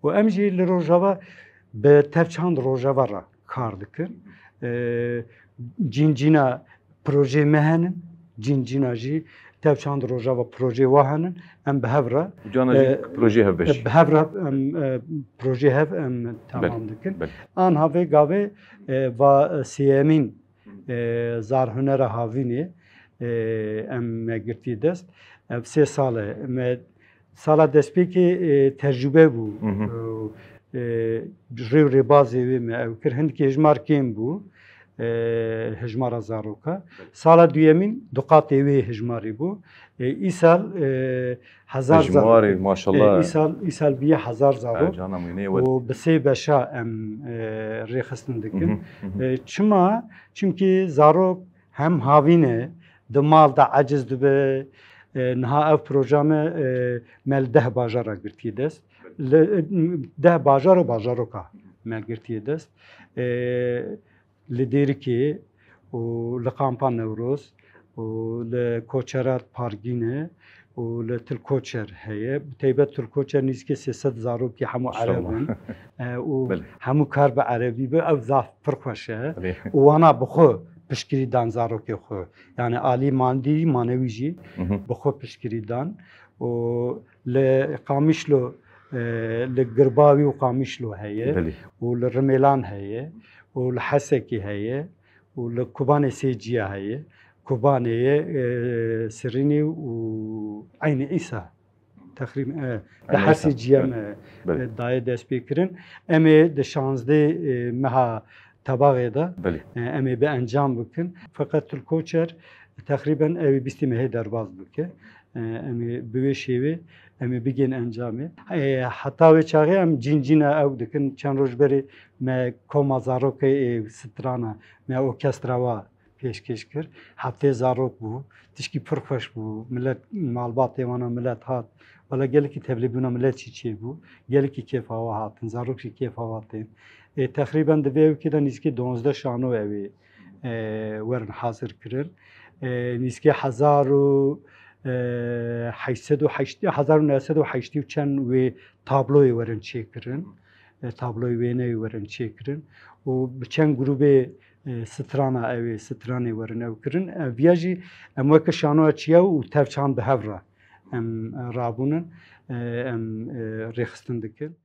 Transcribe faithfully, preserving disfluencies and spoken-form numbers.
û em jî li Rojava bi tev çand Rojava re kar dikin. E, cîn cîna projeyê me henin, cîn cîna jî tev çand Rojava projeyê wa henin, em bi hev re, Cana jî e, projeyê hev beş. Bi hev re em, e, projeyê hev em tamam dikin. Belê. Anha vê gavê, e, va sêyemîn, e, Zarhunera Havînê, e, em me girtiye dest. Ev sê sal e. Me sala destpêkê, e, tecrûbe bû. Hı hı. E, e, rê û rêbazê wê me ew kir. Hindikî hejmar kêm bû. E, hejmara zaroka. Sala duyemîn du qatê wê hejmarî bû. E, îsal, e, hezar Hejmarê, zarok. Maşallah. E, îsal, îsal bîye hezar zarok. E, cana mînê we. Û bi sê beşa em, e, rêxistin dikin. Hı hı, hı hı. E, çima? Çimkî zarok hem havîn e, di mal de eciz dibe. E, niha ev proja me, e, me li deh bajara girtiye dest. Li, e, deh bajar û bajaroka me girtiye dest. E, li Dêrikê û li Kampa Newroz û li Koçera Pargîne û li Til Koçer heye. Bi teybet Til Koçer nîzikê sê sed zarokî hemû Ereb in. Maşallah. E, û Belê. Hemû kar bi erebî bi, ev zaf pir xweş e. Belê. Û wana bi xwe piştgirî dan zarokê xwe. Yani alî mandî, manewî jî Hı hı. bi xwe piştgirî dan. Û li Qamişlo, e, li Girbavî û Qamişlo heye. Belê. Û li Rimêlan heye. Û li Hesekî heye. Û li Kobanê sê ciya heye. Kobanê ye, e, Sirînî û Eynî Îsa. Teqrîben, e, di Eynî her Îsa. Sê ciya Belê. Me, Belê. E, daye destpêkirin. Em ê di şazdeh, e, meha Tebaxê de, Belê. E, em ê bi encam bikin. Feqet Til Koçer teqrîben ew ê bîstê mehê derbaz bike. E, em ê bi wê şêwê em ê bigên encamê. E, heta wê çaxê em cîn cîna ew dikin. Çend roj berê me koma zarokê, e, strana, me orkestra wa pêşkêş kir. Heftê zarok bû. Tişkî pir xweş bû. Milet, malbatê wana milet hat. Wela gelekî tevlîbûna milet jî çêbû. Gelekî kêfa wa hatin. Zarok jî kêfa wa tên. E, teqrîben di vê ewkê de nîzikî duwazdeh şano ew ê, e, werin hazir kirin. E, nîzikî hezar û, e, heşt sed û heştî, hezar û neh sed û heştî û çend wê tabloyê werin çêkirin. E, tabloyê wêneyê werin çêkirin. Û bi çend grûbê, e, strana ew ê, stranê werin ew kirin. E, viya jî em weke şanoya çiya û tev çand bi hev re em, e, rabûnin, e, em, e, rêxistin dikin.